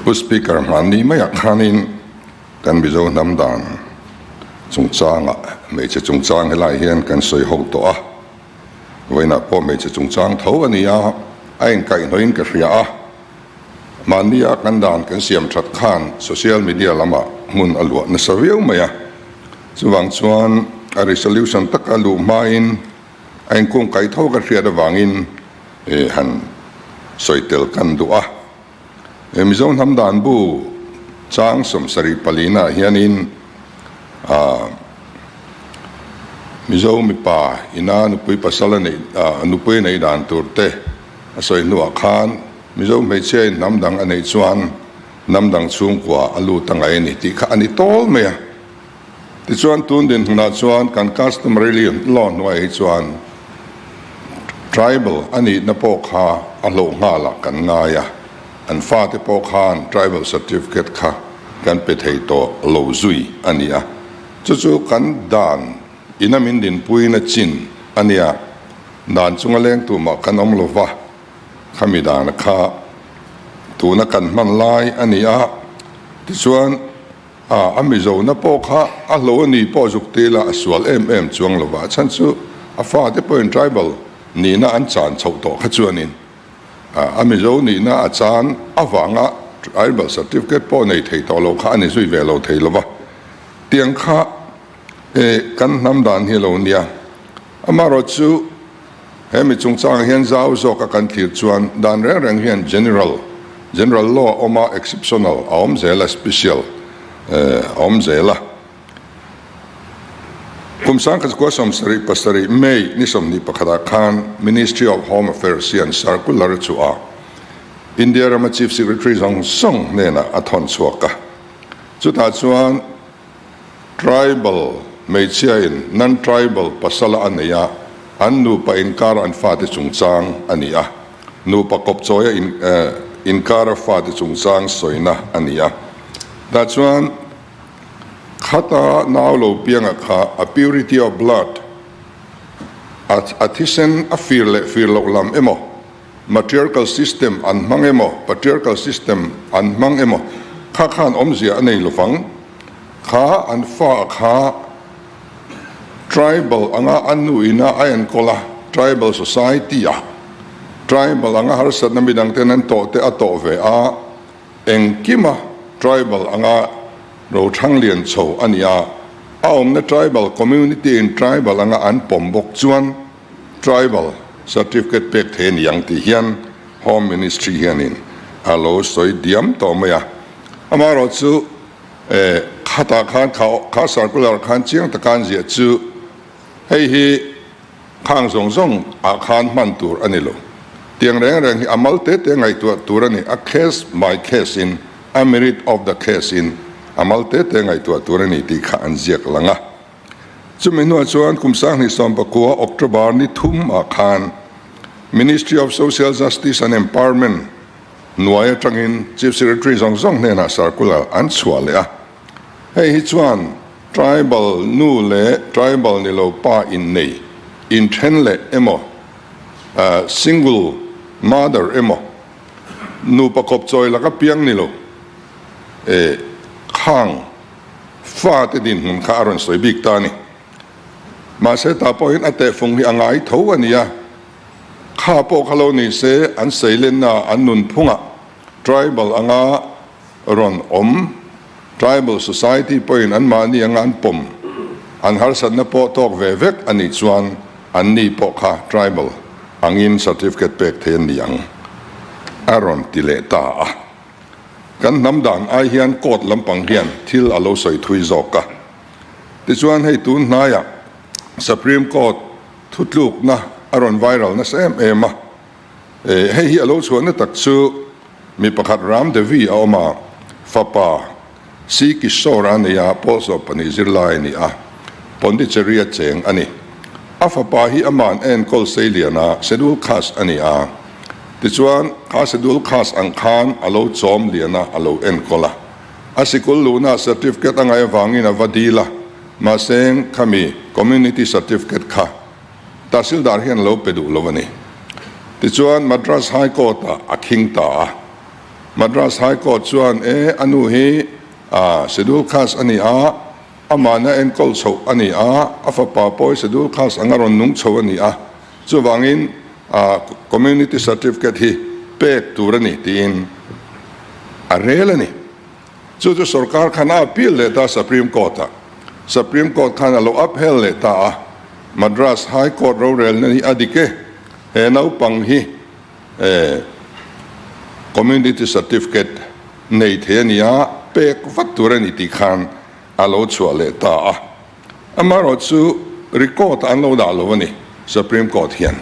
Pu Speaker, hmanni maiah khanin kan Mizo hnam dan chungchangah hmeichhe chungchang helai hian kan sawi ho tawh a, vawiinah pawh hmeichhe chungchang tho a ni a, a inkaihhnawhin ka hria a. Mahnia kan dan kan siam that khan social media lamah hmun a luah nasa viau mai a, chuvang chuan a resolution taka luh hmain a inkungkaih tho ka hriat avangin han sawi tel kan duh a. Mizo hnam dan bu chang 74 nah hianin Mizo mipa ina nupui pasal a neih nupui a neih dan tur te a sawi hnuah khan Mizo hmeichhia in hnam dang a neih chuan hnam dang chhungkua a lut a ngaih a ni tih kha a ni tawl mai a. Tichuan tun dinhmunah chuan kan customary law hnuaiah hi chuan tribal a nihna pawh kha a hlauh nghalah kan ngai a, an fate pawh khan tribal certificate kha kan pe thei tawh lo zui a ni a. Chu chu kan dan ina min dinpuina chin a nia, dan chunga leng tumah kan awm lo va, khami dan kha tuna kan hman lai a ni a. Tichuan. A, a Mizona pawh kha a hlo a ni pawh zuk ti ila a sual em em chuang lo va, a chhan chu a fate pawhin tribal nihna an chan chhoh tawh kha chuanin a Mizo nihna a chan avanga tribal certificate pawh nei thei tawh lo kha a ni zui ve lo thei lo va, tiang kha e kan hnam dan hi a lo nia. Amaherawhchu He mi chungchangah hian zau zawka kan thlir chuan dan reng reng hian general, general law a awm a, exceptional a awm zel a, special a awm zel a. Kum 1977 May ni 21ah khan Ministry of Home Affairs hian circular chu a India rama Chief Secretary zawng zawng hnenah a thawn chhuak a. Chutah chuan Tribal hmeichhiain non-tribal pasala a nei a, an nupa inkara an fate chungchang a ni a. Nupa kawpchawia inkara fate chungchang sawina a ni a. Tah chuan khata nau lo pianga kha a purity of blood, a thisen a fir leh fir loh lam emaw, matriarchal system an hmang emaw, patriarchal system an hmang emaw, kha khan awmzia a nei lovang. Kha an fa kha tribal anga a nu ina a enkawl a, tribal society a tribal anga harsatna midang ten an tawh te a tawh ve a, engkima tribal anga rothang lian chho a ni a, a awmna tribal community in tribal anga an pawm bawk chuan Tribal certificate pek thei a ni ang tih hian Home Ministry hianin a lo sawi diam tawh mai a. Amaherawh chu khatah khan kha circular khan chiang taka an ziah chu hei hi khang zawng zawng ah khan hman tur a ni lo. Tiang reng reng hi a mal te te ngaihtuah tur a ni, a case by case in, a merit of the case in a mal te te ngaihtuah tur a ni tih kha an ziak lang a. Chumi hnuah chuan kum 2019 October ni thum ah khan Ministry of Social Justice and Empowerment hnuai atangin Chief Secretary zawng zawng hnenah circular an chhuah leh a. Hei hi chuan tribal nu leh tribal ni lo pa innei, inthen leh emaw, single mother emaw, nupa kawpchawi laka piang ni lo, khang Fate dinhmun kha a rawn sawi bik ta a ni. Mahse tah pawhin a tehfung hi a ngai tho a nia. Kha pawh kha lo ni se an seilenna an nunphungah tribal anga rawn awm, tribal society pawhin anmahni anga an pawm, an harsatna pawh tawk ve vek a nih chuan anni pawh kha tribal angin certificate pek thei an ni ang a rawn ti leh ta a. Kan hnam dan ai hian court lampang hian thil a lo sawi thui zawk a. Tichuan hei tun hnaiah Supreme Court thutlukna a rawn viral nasa em em a. Hei hi a lo chhuahna tak chu mi pakhat Ram Devi a awm a, fapa C Kishore a nei a, pawl 12 zirlai a ni a, Pondicherry a cheng a ni. A fapa hi ama'n enkawl seilian a, schedule caste a ni a. Tichuan, kha schedule caste ang khan a lo chawm lian a, a lo enkawl a. A sikul luhna certificate a ngaih avangin a va dil a, mahse khami community certificate kha Tahsildar hian a lo pe duh lo a ni. Tichuan, Madras High Court ah a khing ta a. Madras High Court chuan e a nu hi Schedule Caste a ni a, Amahna enkawl chhoh a ni a, a fapa pawh hi Schedule Caste anga rawn nung chho a ni a, chuvangin Community Certificate hi pek tur a ni tiin a rel a ni. Chu chu sorkar khan a appeal leh ta Supreme Court ah. Supreme Court khan a lo upheld leh ta a, Madras High Court rorelna hi a dik e, he naupang hi Community Certificate nei thei a ni a, pek vat tur a ni tih khan a lo chhuah leh ta a. Amaherawh chu record an lo dah lo a ni Supreme Court hian.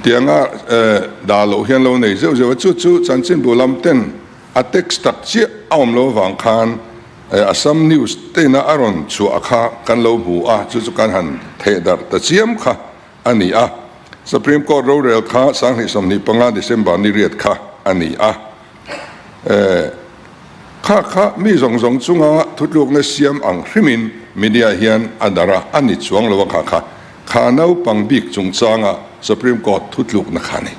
Tianga dah loh hian lo nei zeuh zeuh a, chu chu chanchinbu lam ten a text tak chiah a awm lo avang khan Assam News tena a rawn chhuah kha kan lo hmu a, chu chu kan han thehdarh ta chiam kha a ni a. Supreme Court rorel kha 2025 December ni riat kha a ni a. Kha kha mi zawng zawng chunga thutlukna siam ang hrimin media hian a darh a, a ni chuang lo a kha kha. Kha naupang bik chungchanga Supreme Court thutlukna kha a ni.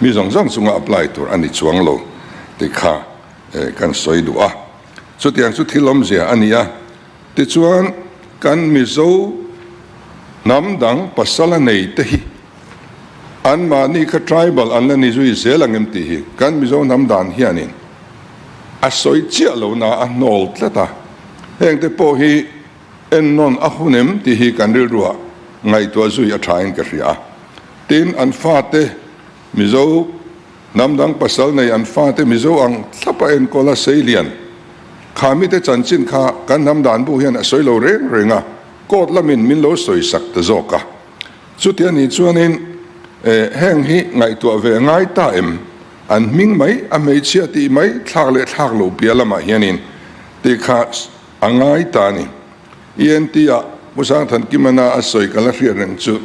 Mi zawng zawng chunga apply tur a ni chuang lo tih kha kan sawi duh a. Chutiang chu thil awmzia a ni a. Tichuan kan Mizo hnam dang pasal a nei te hi Anmahni kha tribal an la ni zui zel ang em tih hi kan Mizo hnam dan hianin a sawi chiah lo na a hnawl tlat a, hengte pawh hi ennawn a hun em tih hi kan rilruah ngaihtuah zui a thain ka hria a. Tin, an fate Mizo hnam dang pasal nei an fate Mizo ang thlapa enkawl a seilian kha mite chanchin kha kan hnam dan bu hian a sawi lo reng reng a, court lamin min lo sawi sak ta zawk a. Chuti a nih chuanin heng hi ngaihtuah ve ngai ta em? An hming mai, a hmeichhia tih mai, thlak leh thlak lo piah lamah hianin tih kha a ngai ta a ni. ENT ah Pu Sangthankimana a sawi ka la hriat reng chu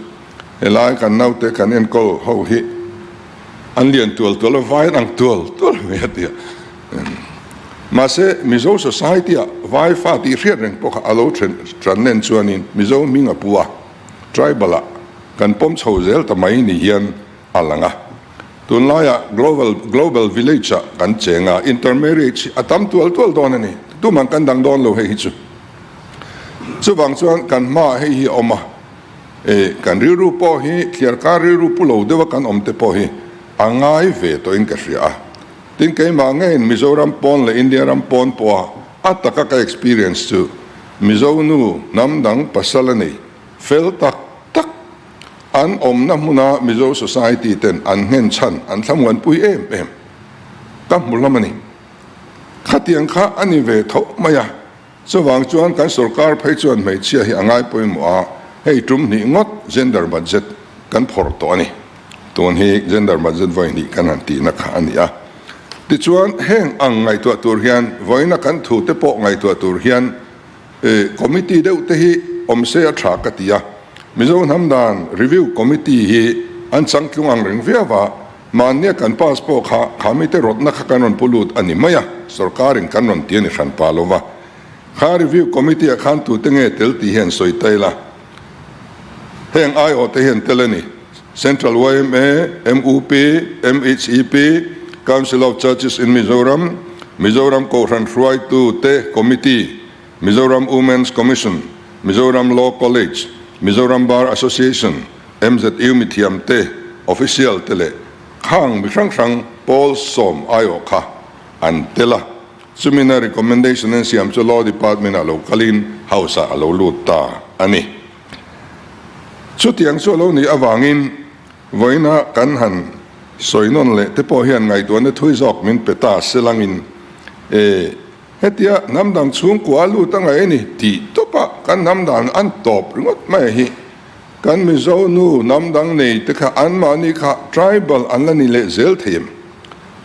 helai kan naute kan enkawl ho hi an lian tual tual a, vai an ang tual tual mai a ti a. Mahse Mizo society ah vai fa tih hriat reng pawh kha a lo then tan nen chuanin Mizo hming a pu a. Tribal ah kan pawm chho zel ta mai ni hian a lang a. Tunlaiah global global village ah kan cheng a, intermarriage hi a tam tual tual dawn a ni. Tumah kan dang dawn lo hei hi chu. Chuvang chuan kan hmaah hei hi a awm a, e kan rilru pawh hi thliarkar rilru pu lo deuha kan awm te pawh hi a ngai ve tawhin ka hria a. Tin keimah ngeiin Mizoram pawn leh India ram pawn pawha a taka ka experience chu Mizo nu hnam dang pasal a nei fel tak tak an awmna hmuna Mizo society ten an nghen chhan an thlamuanpui em em ka hmu hlawm a ni. Khatiang kha a ni ve tho mai a, chuvang chuan kan sorkar phei chuan hmeichhia hi a ngai pawimawh a, hei tum hnih ngawt gender budget kan phawrh tawh a ni. Tun hi gender budget vawi hnih kan han tihna kha a ni a. Tichuan, heng ang ngaihtuah tur hian vawiina kan thute pawh ngaihtuah tur hian committee deuh te hi awm se a tha ka ti a. Mizo hnam dan review committee hi an changtlung ang reng viau a, mahnia kan pass pawh kha kha mite rawtna kha kan rawn pu lut a ni mai a, sorkarin kan rawn ti a ni hran pa lo va. Kha review committee ah khan tute nge tel tih hian sawi ta ila. Heng aiawh te hian tel a ni. Central yma, MUP, MHEP, Council of Churches in Mizoram, Mizoram Kohhran Hruaitu te Committee, Mizoram Women's Commission, Mizoram Law College, Mizoram Bar Association, MZU mithiam te, official te leh khang mi hrang hrang pawl sawm aiawh kha an tel a. Chumina recommendation an siam chu Law Department ah lo kalin House ah a lo lut ta a ni. Chutiang chu a lo nih avangin vawiina kan han sawi nawn leh te pawh hian ngaihtuahna thui zawk min pe ta selangin e hetia hnam dang chhungkua a lut a ngaih a ni tih tawpah kan hnam dan an tawp ringawt mai hi kan Mizo nu hnam dang nei te kha anmahni kha tribal an la ni leh zel thei em?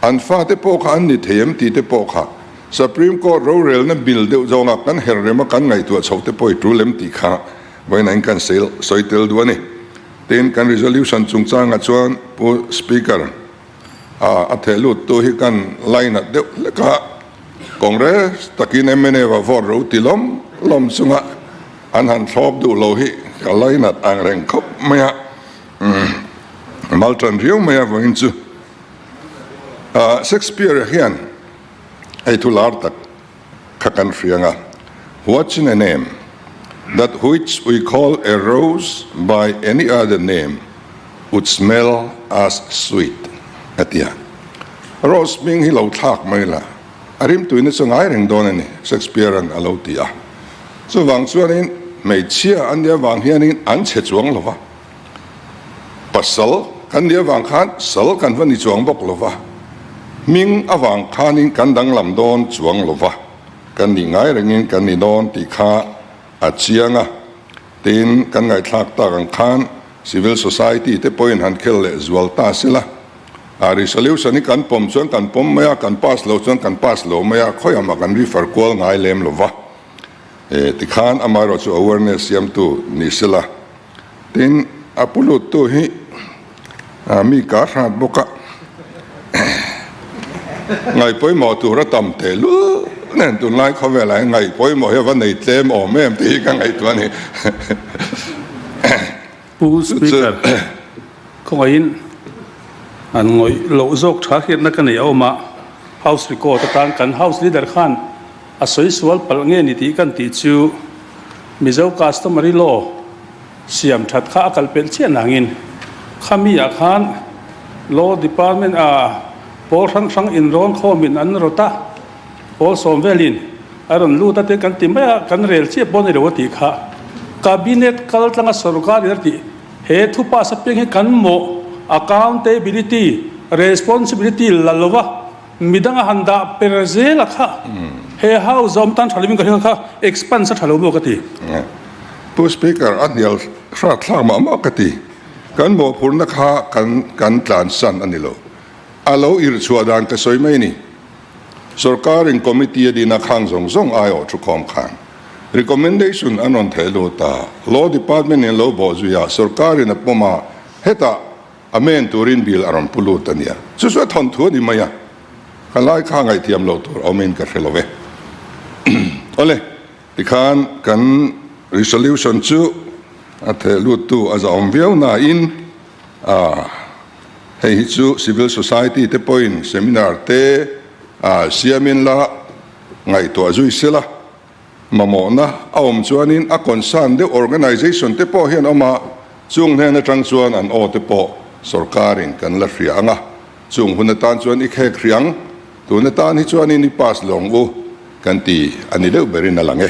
An fate pawh kha an ni thei em tih te pawh kha Supreme Court rorelna bill deuh zawnga kan her rema kan ngaihtuah chhoh te pawh i tul em tih kha vawiin in kan sawi tel duh a ni. Tin, kan resolution chungchangah chuan Pu Speaker a theh lut tu hi kan line-at deuh hlek a, Congress takin mnf a vote ro ti lawm lawm chunga an han thlawp duh lo hi ka line-at ang reng khawp mai a, mal tan riau mai a vawiin chu. Shakespeare-a hian hei thu lar tak kha kan hria ang a, What's in a name? That which we call a rose by any other name would smell as sweet, a ti a. Rose hming hi lo thlak mai la, a rimtuina chu ngai reng dawn a ni, Shakespeare-a'n a lo ti a. Chuvang chuanin hmeichhia an nih avang hianin an chhe chuang lo va. Pasal kan nih avang khan sal kan va ni chuang bawk lo va, hming avang khanin kan danglam dawn chuang lo va, kan nih ngai rengin kan ni dawn tih kha a chiang a. Tin, kan ngaihthlak tak ang khan civil society te pawhin han khel leh zual ta sela, a resolution hi kan pawm chuan kan pawm mai a, kan pass lo chuan kan pass lo mai a, khawiah mah kan refer kual ngai lem lo va. Tikhan amaherawhchu awareness siamtu ni sela. Tin, a pu luttu hi mi ka hrat bawk a, ngaih pawimawh tur a tam teh lul nen tunlai khawvelah hian ngaih pawimawh hi a va nei tlem awm em tih hi ka ngaihtuah a ni. Pu Speaker, khawngaihin an ngawih loh zawk tha hriatna ka nei a awm a, House record atan kan House Leader khan A sawi sual palh nge ni tih kan tih chu Mizo customary law siam that kha a kal pelh chiah nangin khami ah khan Law Department ah pawl hrang hrang inrawn khawmin an rawt a, pawl sawm velin a rawn lut a te kan ti mai a, kan rel chiah pawh a ni lo a tih kha Cabinet kal tlanga sorkar in a tih he thu pass apiang hi kan mawh accountability responsibility la lova Midang a han dah per zel a kha he house a awm tan tha lovin ka hria kha expanse a tha lo maw ka ti. Pu Speaker, a hnial hrat thlak mah mah ka ti. Kan mawhphurhna kha kan kan tlansan a ni lo. A lo irhchhuah dan ka sawi mai ni. Sorkarin committee a dina khang zawng zawng aiawh thukhawm khan recommendation an rawn theh lut a, Law Department in lo bawh zui a, sorkarin a pawm a, hetah Amen turin bill a rawn pu lut a nia. Chu chu a thawnthu a ni mai a, ka lai kha ngaihthiam lo tur awmin ka hre lo ve. Awle, tikhan kan resolution chu a theh luttu a zahawm viau nain a hei hi chu civil society te pawhin seminar te siamin la ngaihtuah zui sela. Mamawhna a awm chuanin a concern deuh organisation te pawh hian awm a, chung hnen atang chuan an aw te pawh sorkarin kan la hria ang a, chung hun atan chuan i khek hriang, tun atan hi chuanin i pass lawng u kan ti a ni deuh berin a lang e.